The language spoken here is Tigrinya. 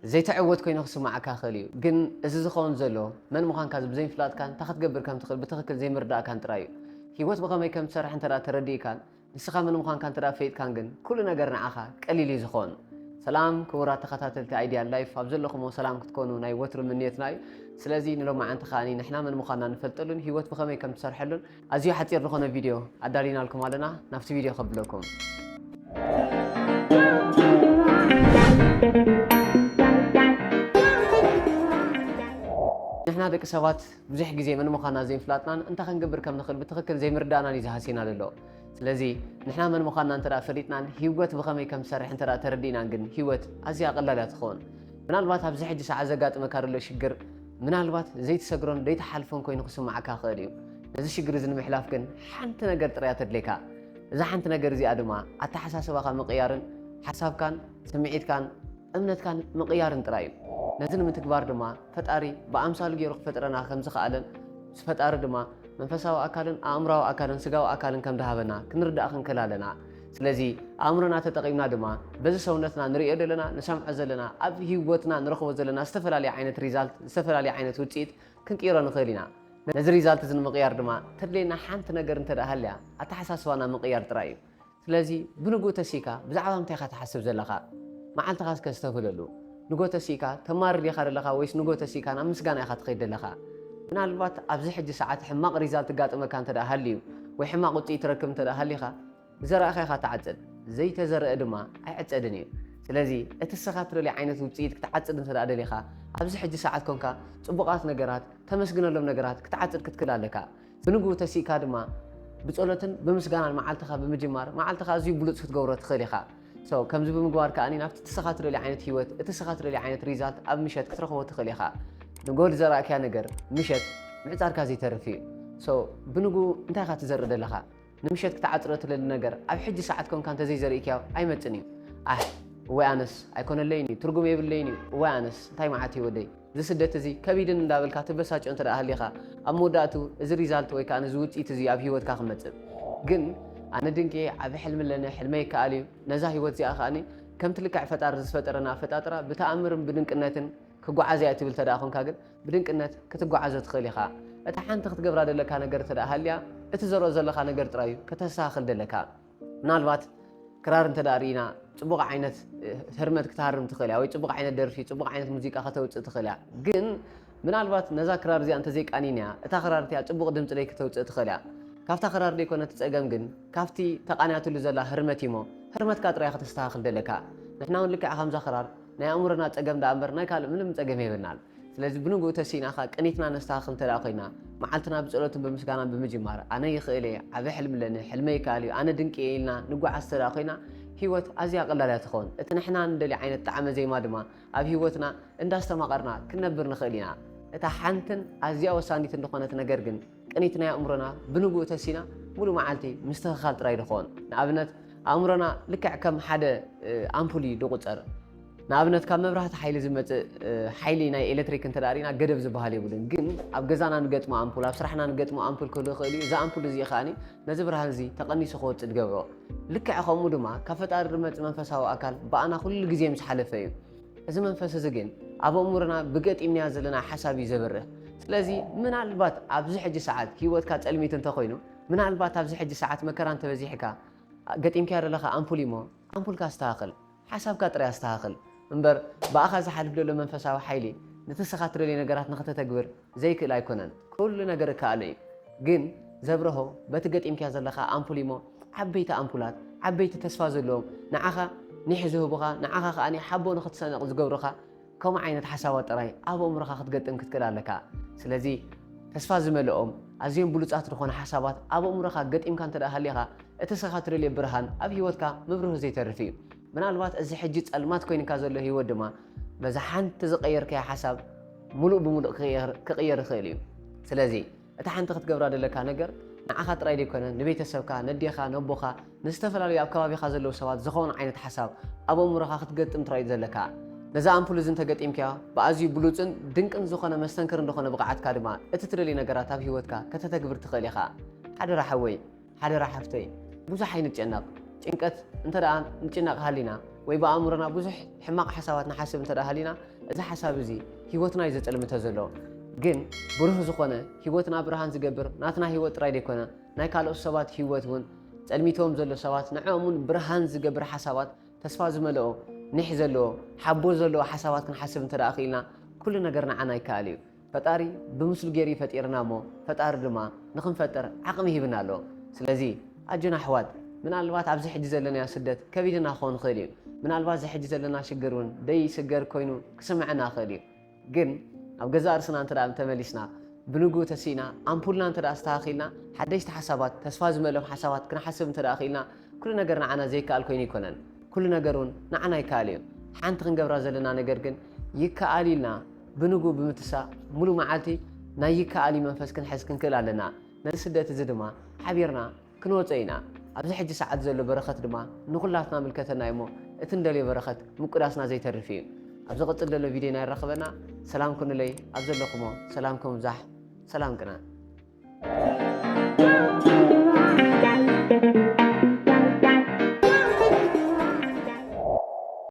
ዘይትዕወት ኮይኑ ክስምዓካ ይኽእል እዩ፣ ግን እዚ ዝኸውን ዘሎ መን ምዃንካ ብዘይምፍላጥካን እንታይ ክትገብር ከም ትኽእል ብትኽክል ዘይምርዳእካን ጥራይ እዩ። ህይወት ብኸመይ ከም ትሰርሕ እንተ ደኣ ተረዲእካን ንስኻ መን ምዃንካ እንተ ደኣ ፈሊጥካን ግን ኩሉ ነገር ንዓኻ ቀሊል እዩ ዝኸውን። ሰላም ክቡራት ተኸታተልቲ ኣይድያ ላይፍ፣ ኣብ ዘለኹሞ ሰላም ክትኮኑ ናይ ወትሩ ምንየትና እዩ። ስለዚ ንሎማዓንቲ ከኣ ንሕና መን ምዃንና ንፈልጠሉን ህይወት ብኸመይ ከም ትሰርሐሉን ኣዝዩ ሓጺር ዝኾነ ቪድዮ ኣዳሊናልኩም ኣለና። ናብቲ ቪድዮ ከብለኩም። ንሕና ደቂ ሰባት ብዙሕ ግዜ መን ምዃንና ዘይምፍላጥናን እንታይ ክንገብር ከም ንኽእል ብትኽክል ዘይምርዳእናን እዩ ዝሃስየና ዘሎ። ስለዚ ንሕና መን ምዃንና እንተ ደኣ ፈሊጥናን ህይወት ብኸመይ ከም ትሰርሕ እንተ ደኣ ተረዲእናን ግን ህይወት ኣዝያ ቀላል እያ ትኸውን። ምናልባት ኣብዚ ሕጂ ሰዓት ዘጋጥመካ ዘሎ ሽግር ምናልባት ዘይትሰግሮን ዘይትሓልፎን ኮይኑ ክስምዓካ ይኽእል እዩ። ነዚ ሽግር እዚ ንምሕላፍ ግን ሓንቲ ነገር ጥራይ እያ ተድልየካ። እዛ ሓንቲ ነገር እዚኣ ድማ ኣተሓሳስባኻ ምቕያርን ሓሳብካን ስምዒትካን እምነትካን ምቕያርን ጥራይ እዩ። ነዚ ንምትግባር ድማ ፈጣሪ ብኣምሳሉ ገይሩ ክፈጥረና ከም ዝኸኣለን ምስ ፈጣሪ ድማ መንፈሳዊ ኣካልን ኣእምራዊ ኣካልን ስጋዊ ኣካልን ከም ዝሃበና ክንርዳእ ክንክእል ኣለና። ስለዚ ኣእምሮና ተጠቒምና ድማ በዚ ሰውነትና ንሪኦ ዘለና ንሰምዖ ዘለና ኣብ ህይወትና ንረኽቦ ዘለና ዝተፈላለየ ዓይነት ሪዛልት ዝተፈላለየ ዓይነት ውፅኢት ክንቅይሮ ንኽእል ኢና። ነዚ ሪዛልት እዚ ንምቕያር ድማ ተድልየና ሓንቲ ነገር እንተ ደኣ ሃልያ ኣተሓሳስባና ምቕያር ጥራይ እዩ። ስለዚ ብንግኡ ተሲእካ ብዛዕባ ምንታይ ኢኻ ትሓስብ ዘለኻ? መዓልትኻ እስከ ኣስተብህለሉ። ንግሆ ተሲእካ ተማርር ዲኻ ዘለኻ ወይስ ንግሆ ተሲእካ ናብ ምስጋና ኢኻ ትኸይድ ዘለኻ? ምናልባት ኣብዚ ሕጂ ሰዓት ሕማቕ ሪዛልት ይጋጥመካ እንተ ደኣ ሃልዩ ወይ ሕማቕ ውፅኢት ትረክብ እንተ ደኣ ሃሊኻ ዝዘራእኻ ኢኻ ትዓጽድ፣ ዘይተዘርአ ድማ ኣይዕጸድን እዩ። ስለዚ እቲ ንስኻ ትደልዮ ዓይነት ውፅኢት ክትዓጽድ እንተ ደኣ ደሊኻ ኣብዚ ሕጂ ሰዓት ኮንካ ፅቡቓት ነገራት ተመስግነሎም ነገራት ክትዓጽድ ክትክእል ኣለካ። ብንግኡ ተሲእካ ድማ ብጸሎትን ብምስጋናን መዓልትኻ ብምጅማር መዓልትኻ ኣዝዩ ብሉጽ ክትገብሮ ትኽእል ኢኻ። So ከምዚ ብምግባር ከኣ ናብቲ ንስኻ ትደልዮ ዓይነት ህይወት እቲ ንስኻ ትደልዮ ዓይነት ሪዛልት ኣብ ምሸት ክትረኽቦ ትኽእል ኢኻ። ንግሆ ዝዘራእካያ ነገር ምሸት ምዕጻድካ ዘይተርፍ እዩ። So ብንግኡ እንታይ ኢኻ ትዘርእ ዘለኻ? ንምሸት ክትዓጽዶ ትደሊ ነገር ኣብ ሕጂ ሰዓት ኮንካ እንተዘይዘሪእካዮ ኣይመጽን እዩ። ኣሕ እዋይ ኣነስ ኣይኮነለይን እዩ፣ ትርጉም የብለይን እዩ፣ እዋይ ኣነስ እንታይ መዓት እዩ ወደይ፣ እዚ ስደት እዚ ከቢድን እንዳበልካ ትበሳጭ እንተ ደኣ ሃሊኻ ኣብ መወዳእቱ እዚ ሪዛልት ወይ ከዓ እዚ ውፅኢት እዚ ኣብ ህይወትካ ክመጽእ። ግን ኣነ ድንቂ ዓቢ ሕልሚ ኣለኒ፣ ሕልመይ ይከኣል እዩ። ነዛ ህይወት እዚኣ ከኣኒ ከምቲ ልክዕ ፈጣሪ ዝፈጠረና ኣፈጣጥራ ብተኣምርን ብድንቅነትን ክጓዓዝ እያ ትብል ተደኣ ኮንካ ግን ብድንቅነት ክትጓዓዞ ትኽእል ኢኻ። እታ ሓንቲ ክትገብራ ዘለካ ነገር ተደኣ ሃልያ እቲ ዘርኦ ዘለኻ ነገር ጥራይ እዩ ከተስተኻኽል ዘለካ። ምናልባት ክራር እንተ ደኣ ርኢና ጽቡቕ ዓይነት ህርመት ክትሃርም ትኽእል እያ ወይ ጽቡቕ ዓይነት ደርፊ ጽቡቕ ዓይነት ሙዚቃ ከተውጽእ ትኽእል እያ። ግን ምናልባት ነዛ ክራር እዚኣ እንተዘይቃኒንያ እታ ክራር እቲኣ ጽቡቕ ድምጺ ደይ ከተውጽእ ትኽእል እያ። ካብታ ክራር ደይኮነ እቲ ጸገም ግን ካብቲ ተቓንያትሉ ዘላ ህርመት እዩሞ ህርመትካ ጥራይ ከተስተኻኽል ደለካ። ንሕና እውን ልክዕ ከምዛ ክራር ናይ ኣእምሮና ጸገም ደኣ እምበር ናይ ካልእ ምንም ጸገም የብልናን። ስለዚ ብንግኡ ተሲእና ኸኣ ቅኒትና ነስተኻኽል እንተ ደኣ ኮይና፣ መዓልትና ብጸሎትን ብምስጋናን ብምጅማር፣ ኣነ ይኽእል እየ፣ ዓቢ ሕልሚ ኣለኒ፣ ሕልመይ ይከኣል እዩ፣ ኣነ ድንቂ እየ ኢልና ንጓዓዝ እንተ ደኣ ኮይና፣ ህይወት ኣዝያ ቀላል እያ ትኸውን። እቲ ንሕና ንደልዮ ዓይነት ጣዕመ ዜማ ድማ ኣብ ህይወትና እንዳስተማቐርና ክንነብር ንኽእል ኢና። እታ ሓንትን ኣዝያ ወሳኒትን ዝኾነት ነገር ግን ቅኒት ናይ ኣእምሮና ብንግኡ ተሲና ሙሉእ መዓልቲ ምስትኽኻል ጥራይ ድኾን። ንኣብነት ኣእምሮና ልክዕ ከም ሓደ ኣምፑል እዩ ድቑጸር። ንኣብነት ካብ መብራህቲ ሓይሊ ዝመጽእ ሓይሊ ናይ ኤሌክትሪክ እንተ ርኢና ገደብ ዝበሃል የብሉን። ግን ኣብ ገዛና ንገጥሞ ኣምፑል፣ ኣብ ስራሕና ንገጥሞ ኣምፑል ክህሉ ይኽእል እዩ። እዚ ኣምፑል እዚ ከኣ ነዚ ብርሃን እዚ ተቐኒሱ ክወጽእ ድገብሮ። ልክዕ ከምኡ ድማ ካብ ፈጣሪ ዝመጽእ መንፈሳዊ ኣካል ብኣና ኩሉ ግዜ ምስ ሓለፈ እዩ። እዚ መንፈስ እዚ ግን ኣብ ኣእምሮና ብገጢምናዮ ዘለና ሓሳብ እዩ ዘብርህ። ስለዚ ምናልባት ኣብዚ ሕጂ ሰዓት ህይወትካ ጸልሚቱ እንተኾይኑ፣ ምናልባት ኣብዚ ሕጂ ሰዓት መከራ እንተበዚሕካ፣ ገጢምካዮ ዘለኻ ኣምፑል እዩሞ ኣምፑልካ ኣስተኻኽል፣ ሓሳብካ ጥራይ ኣስተኻኽል እምበር ብኣኻ ዝሓልፍ ዘሎ መንፈሳዊ ሓይሊ ነቲ ንስኻ ትደልዮ ነገራት ንኽተተግብር ዘይክእል ኣይኮነን። ኩሉ ነገር እከኣሎ እዩ። ግን ዘብርሆ በቲ ገጢምካዮ ዘለኻ ኣምፑል እዩሞ ዓበይቲ ኣምፑላት ዓበይቲ ተስፋ ዘለዎም ንዓኻ ኒሕ ዝህቡኻ ንዓኻ ከኣ ሓቦ ንኽትሰንቕ ዝገብሩኻ ከምኡ ዓይነት ሓሳባት ጥራይ ኣብ ኣእምሮኻ ክትገጥም ክትክእል ኣለካ። ስለዚ ተስፋ ዝመልኦም ኣዝዮም ብሉጻት ዝኾኑ ሓሳባት ኣብ ኣእምሮኻ ገጢምካ እንተ ደኣ ሃሊኻ እቲ ንስኻ ትደልዮ ብርሃን ኣብ ህይወትካ ምብርሁ ዘይተርፍ እዩ። ምናልባት እዚ ሕጂ ጸልማት ኮይንካ ዘሎ ህይወት ድማ በዛ ሓንቲ ዝቐየርካያ ሓሳብ ሙሉእ ብሙሉእ ክቕየር ይኽእል እዩ። ስለዚ እታ ሓንቲ ክትገብራ ዘለካ ነገር ንዓኻ ጥራይ ዘይኮነ ንቤተሰብካ፣ ነዴኻ፣ ነቦኻ፣ ንዝተፈላለዩ ኣብ ከባቢኻ ዘለዉ ሰባት ዝኾነ ዓይነት ሓሳብ ኣብ ኣእምሮኻ ክትገጥም ጥራይ እዩ ዘለካ። ነዛ ኣምፑል እዚ እንተገጢምካያ ብኣዝዩ ብሉጽን ድንቅን ዝኾነ መስተንክርን ዝኾነ ብቕዓትካ ድማ እቲ ትደልዮ ነገራት ኣብ ህይወትካ ከተተግብር ትኽእል ኢኻ። ሓደራ ሓወይ፣ ሓደራ ሓፍተይ፣ ብዙሕ ኣይንጨነቕ። ጭንቀት እንተ ደኣ ንጭነቕ ሃሊና ወይ ብኣእምሮና ብዙሕ ሕማቕ ሓሳባት ንሓስብ እንተ ደኣ ሃሊና እዚ ሓሳብ እዚ ህይወትና እዩ ዘጸልምቶ ዘሎ። ግን ብሩህ ዝኾነ፣ ህይወትና ብርሃን ዝገብር ናትና ህይወት ጥራይ ዘይኮነ፣ ናይ ካልኦት ሰባት ህይወት እውን፣ ጸልሚቶም ዘሎ ሰባት ንዕኦም እውን ብርሃን ዝገብር ሓሳባት፣ ተስፋ ዝመልኦ፣ ኒሕ ዘለዎ፣ ሓቦ ዘለዎ ሓሳባት ክንሓስብ እንተ ደኣ ክኢልና፣ ኩሉ ነገር ንዓና ይከኣል እዩ። ፈጣሪ ብምስሉ ገይሩ እዩ ፈጢርና እሞ፣ ፈጣሪ ድማ ንኽንፈጥር ዓቕሚ ሂብና ኣሎ። ስለዚ ኣጆና ኣሕዋት፣ ምናልባት ኣብዚ ሕጂ ዘለናዮ ስደት ከቢድና ክኸውን ይኽእል እዩ። ምናልባት እዚ ሕጂ ዘለና ሽግር እውን ደይስገር ኮይኑ ክስምዐና ይኽእል እዩ። ግን ኣብ ገዛእ ርእስና እንተ ደኣ ተመሊስና፣ ብንግኡ ተሲእና፣ ኣምፑልና እንተ ደኣ ኣስተኻኺልና፣ ሓደሽቲ ሓሳባት፣ ተስፋ ዝመልኦም ሓሳባት ክንሓስብ እንተ ደኣ ክኢልና፣ ኩሉ ነገር ንዓና ዘይከኣል ኮይኑ ኣይኮነን። ኩሉ ነገር እውን ንዓና ይከኣል እዩ። ሓንቲ ክንገብራ ዘለና ነገር ግን፣ ይከኣል ኢልና ብንግኡ ብምትሳእ፣ ሙሉ መዓልቲ ናይ ይከኣል እዩ መንፈስ ክንሕዝ ክንክእል ኣለና። ነዚ ስደት እዚ ድማ ሓቢርና ክንወጾ ኢና። ኣብዚ ሕጂ ሰዓት ዘሎ በረኸት ድማ ንኹላትና ምልከተና እዩ እሞ፣ እቲ እንደልዮ በረኸት ምቁዳስና ዘይተርፍ እዩ። ኣብ ዝቕጽል ዘሎ ቪድዮና ይራኸበና። ሰላም ኩኑለይ፣ ኣብ ዘለኹሞ ሰላምኩም ይብዛሕ። ሰላም ቅነ።